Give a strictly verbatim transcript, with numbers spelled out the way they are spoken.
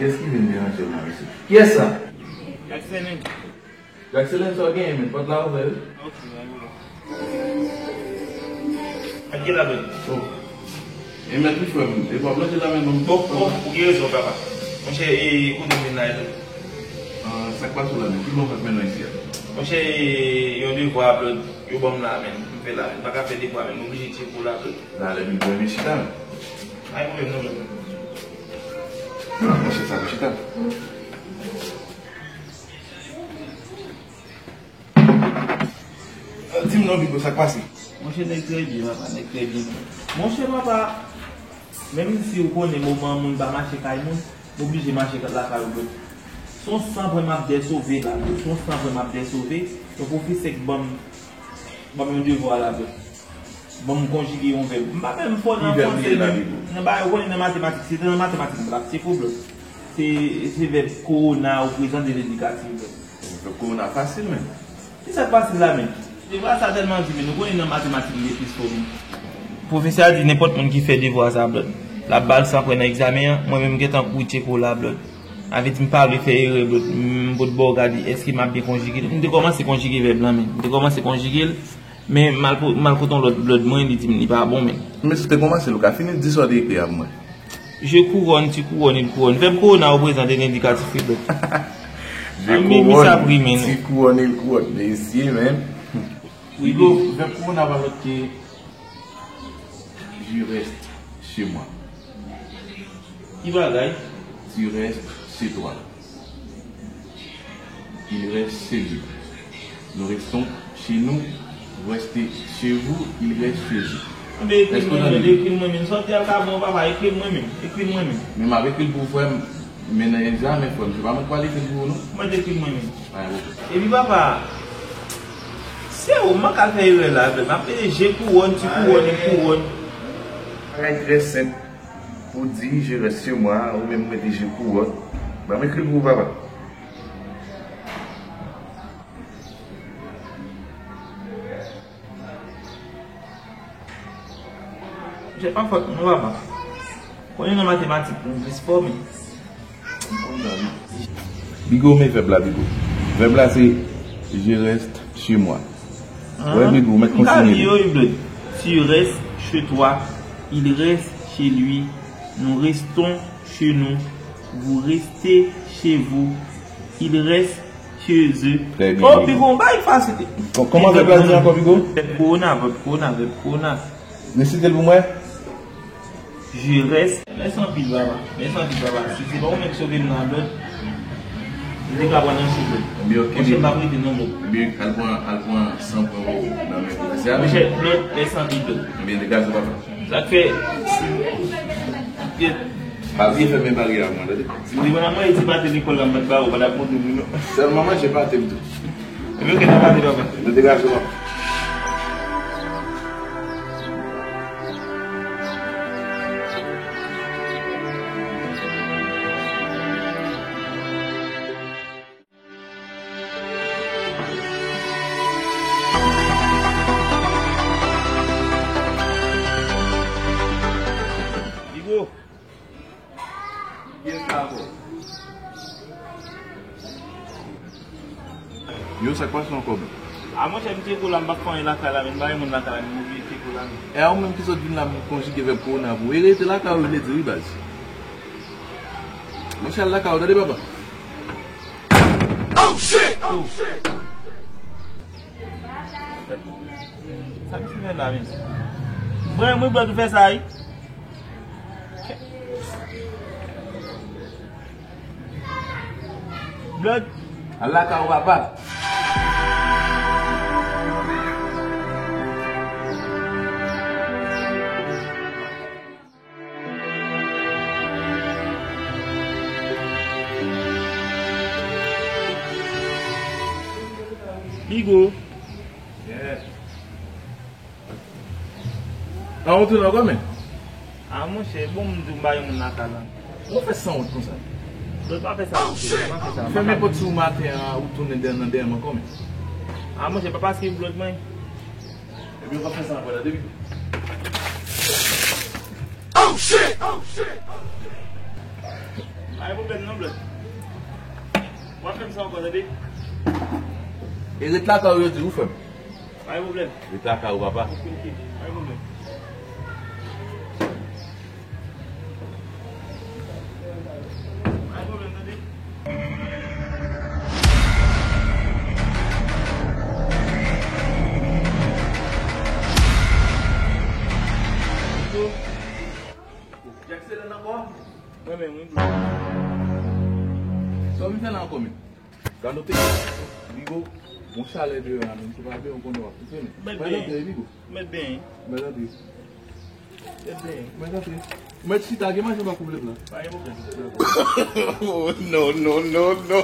Kiyès ki vin deranje m la, mesye? Kiyès sa? Jackson. Jackson, sa w genyen, men? Pòt la ouvè, wi. Ok, mwen ouvè. Ak gen la, men? Oh. E mèt wi, frè m. E pa blòke la, men, non. Bon, bon, ou gen rezon, papa. Monchè, e, kote w vin la, e tou? Ah, sa k pase w la, men? Ki bon k ap mennen w isi a? Monchè, e, yon devwa, Blòd, yo ban m la, men. M fè la, men. M pa ka fè devwa, men. M oblije tcheke w la, Blòd. Talè, vin pran men chita, men. Pa gen pwoblèm, non, Blòd. Ah, monchè, sa, men chita. Di m non, Bigo, sa k pase? Monchè, nèg trè byen, papa, nèg trè byen. Monchè, papa, menm si ou konnen moman moun pa mache kay moun, m oblije mache lakay ou, Blòd. Se yon san pwen m ap dèsove la, Blòd. Se yon san pwen m ap dèsove. Yon pwofesè k ban m, ban m yon devwa la, Blòd. Ban m konjige yon vèb. M pa menm fò nan franse, men nan bagay ou konnen nan matematik, si se te nan matematik, m t ap tcheke w, Blòd. Se, se vèb kowona ou prezante lendikatif, Blòd. Vèb kowona fasil, men. Ki sa k fasil la, men? Devwa sa tèlman di, men nou konnen nan matematik li te plis fò, men. Pwofesè a di nenpòt moun ki fè devwa sa, Blòd, l ap ba l san pwen nan egzamen an, mwen menm m gentan kouri tcheke w la, Blòd. Sa vle di m pa vle fè erè, Blòd. M pot ba w gade èske m ap byen konjige l. M te kòmanse konjige vèb lan, men. M te kòmanse konjige l, men m al po-, m al kote yon lòt Blòd mwen, li di m li pa bon, men. Men si w te kòmanse l, ou ka fini l, di sa w te ekri a pou mwen. Je couronne, tu couronnes, il couronne. Vèb kowona ou prezante lendikatif, wi, Blòd. Je couronne, tu couronnes, il couronne. Mesye, men. Wi, Bigo, vèb kowona pa lòt ke je reste chez moi. Ki bagay? Tu restes chez toi. Il reste chez lui. Nous restons chez nous. Vous restez chez vous. Il reste chez eux. Anben, ekri l mwen menm, ekri l mwen menm. Sòti al ka bon, papa, ekri l mwen menm, ekri l mwen menm. Men m ap ekri l pou frè m, men nan egzamen, frè m, se pa mwen k pral ekri l pou ou, non. Mwen te ekri l mwen menm. Epi papa, se ou, m pa ka fè erè la, m ap rele je couronne, tu couronnes, il couronne. Bagay trè senp pou di je reste chez moi, ou menm ou mete je couronne. Ban m ekri l pou ou, papa. Monchè, pa fòt mwen non, papa. Konnen nan matematik, mwen plis fò, men. Bigo, men vèb la, Bigo. Vèb la, se je reste chez moi. Wè, Bigo, ou mèt kontinye. M ka li yo, wi, Blòd. Tu restes chez toi. Il reste chez lui. Nous restons chez nous. Vous restez chez vous. Il reste chez eux. Trè byen, Bigo. Oh, Bigo, yon bagay fasil. Kò-, kòman vèb la di ankò, Bigo? Vèb kowona, vèb kowona, vèb kowona. Resite l pou mwen. Je reste. Mèsi anpil, papa. Mèsi anpil, papa. Si se pa ou menm k sove m nan, Blòd, m te ka pran nan sou, Blòd. Ebyen, ok, monchè, m p ap rete non, Blòd. Ebyen, al pran, al pran san pwen nan men pwofesè a. Monchè, Blòd, mèsi anpil, Blòd. Ebyen, degaje, papa. Sa k fè? Pase fèmen baryè a mwen, tande. Si w te konn ap manje ti pate lekòl la, m pa t ba ou, pa t ap montre m li non. Sèlman manje pate m tou. Ebyen, ok, n ap pale, papa. Nou degaje, papa. Bigo. Kiyès la ankò? Yo, sa k pase ankò, men? A, monchè, m tcheke w la, m pa t konn lakay la, men m pa gen moun lakay la, men m oblije tcheke w la, men. E a ou menm ki sot vin la, m konjige vèb kowona pou ou. E rete lakay ou vle di, wi, baz. Monchè, al lakay ou, tande, papa. Oh, shit! Oh, shit! Sa misye fè la, men? Mwen, mwen, Blòd, ou fè sa, wi. Blòd. Al lakay ou, papa. Bigo. Yes. An, ou tounen ankò, men? A, monchè, bon, m di w m pa gen moun lakay la. Ou fè sanwont konsa? Blòd, pa fè sa, monchè, pa fè sa. Fèmen pòt sou ou maten an, ou tounen dèyè nan dèyè m ankò, men. A, monchè, pa pase Blòd, mwen. Ebyen, ou pa fè sa ankò, tande, Bigo. Oh, shit! Oh, shit! Pa gen pwoblèm non, Blood. W ap fè m sa ankò, tande? E ret lakay ou yo di ou fè m. Pa gen pwoblèm. Ret lakay ou, papa. Ok, ok. Pa gen pwoblèm. Pa gen pwoblèm, tande? Jackson ankò? Mwen menm, wi, bro. Sa w vin fè la ankò, men? Gade w te Bigo, bon chalè deyò a, men se pa deyò, m konnen w ap toufe, men. Mèt benyen. Mèt antre, Bigo. Mèt benyen. Mèt antre. Mèt benyen. Mèt antre. Mèt chita, gen manje m pa koup lèp la. Pa gen pwoblèm. Oh, no, no, no, no.